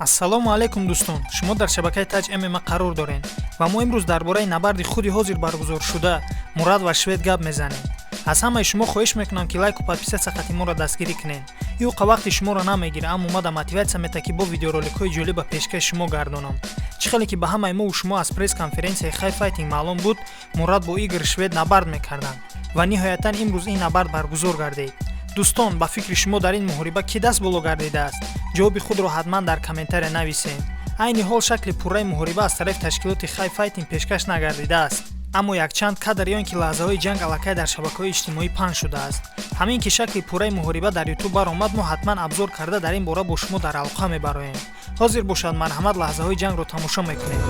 Ассалому алайкум, дӯстон! Шумо дар шабакаи Таҷ ММА қарор доред ва мо имрӯз дар бораи набарди худи ҳозир баргузоршуда Мурад ва Швед гап мезанем. Аз ҳамаи шумо хоҳиш мекунам, ки лайку подписаться қати моро дастгирӣ кунед. Юқа вақти шуморо намегира, аммо мада мотиватсия мета, ки бо видеороликҳои ҷолиба пешкаши шумо гардонам. Чӣ хеле ки ба ҳамаи мову шумо аз пресс-конференсияи Хай Файтинг маълум буд, Мурад бо Игор Швед набард мекарданд ва ниҳоятан имрӯз ин набард баргузор гардид. Дӯстон, ба фикри шумо, дар ин муҳориба кӣ даст боло гардидааст? Ҷавоби худро ҳатман дар комментария нависед. Айни ҳол шакли пурраи муҳориба аз тарафи ташкилоти Хай Файтинг пешкаш нагардидааст, аммо якчанд кадр ё ин ки лаҳзаҳои ҷанг аллакай дар шабакаҳои иҷтимоӣ паҳн шудааст. Ҳамин ки шакли пурраи муҳориба дар Ютуб баромад, мо ҳатман обзор карда, дар ин бора бо шумо дар алоқа мебароем. Ҳозир бошад, марҳамат, лаҳзаҳои ҷангро тамошо мекунем.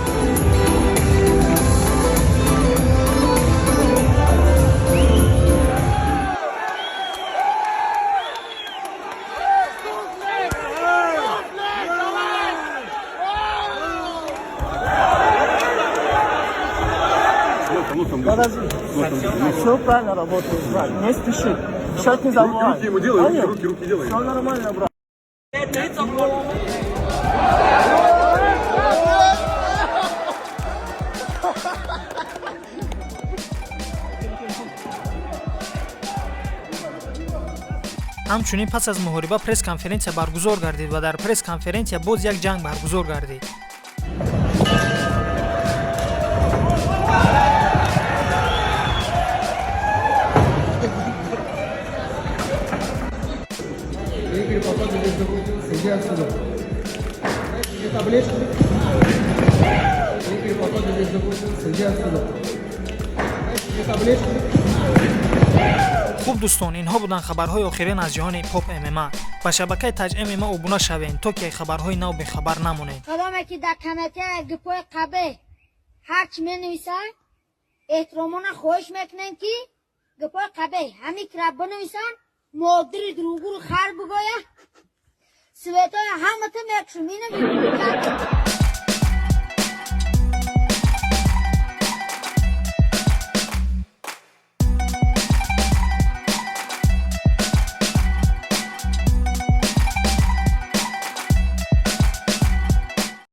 Подожди. Все правильно работает, брат. Не спеши. Счет не забывай. Руки ему делай, руки, Понял? руки, руки делай. Все нормально, брат. Ҳамчунин пас аз муҳориба пресс-конференсия баргузор гардид ва дар пресс-конференсия боз як ҷанг баргузор гардид. Игорь, пока ты здесь закрутился, иди отсюда. Дай тебе таблетку. Игорь, пока ты здесь закрутился, иди отсюда. Дай тебе таблетку. Хуб, дӯстон, инҳо буданд хабарҳои охирин аз ҷаҳони поп ММА. Ба шабакаи Таҷ ММА обуна шавед, то ки хабарҳои нав бехабар намонед. Кадоме ки дар комментария гипои қабеҳ ҳарчи менависанд, эҳтиромона хоҳиш мекунем, ки гипои қабеҳ ҳамин кира бинависанд, модири дуруғгӯру хар бигӯя, светоя ҳамата мекушум. Ина.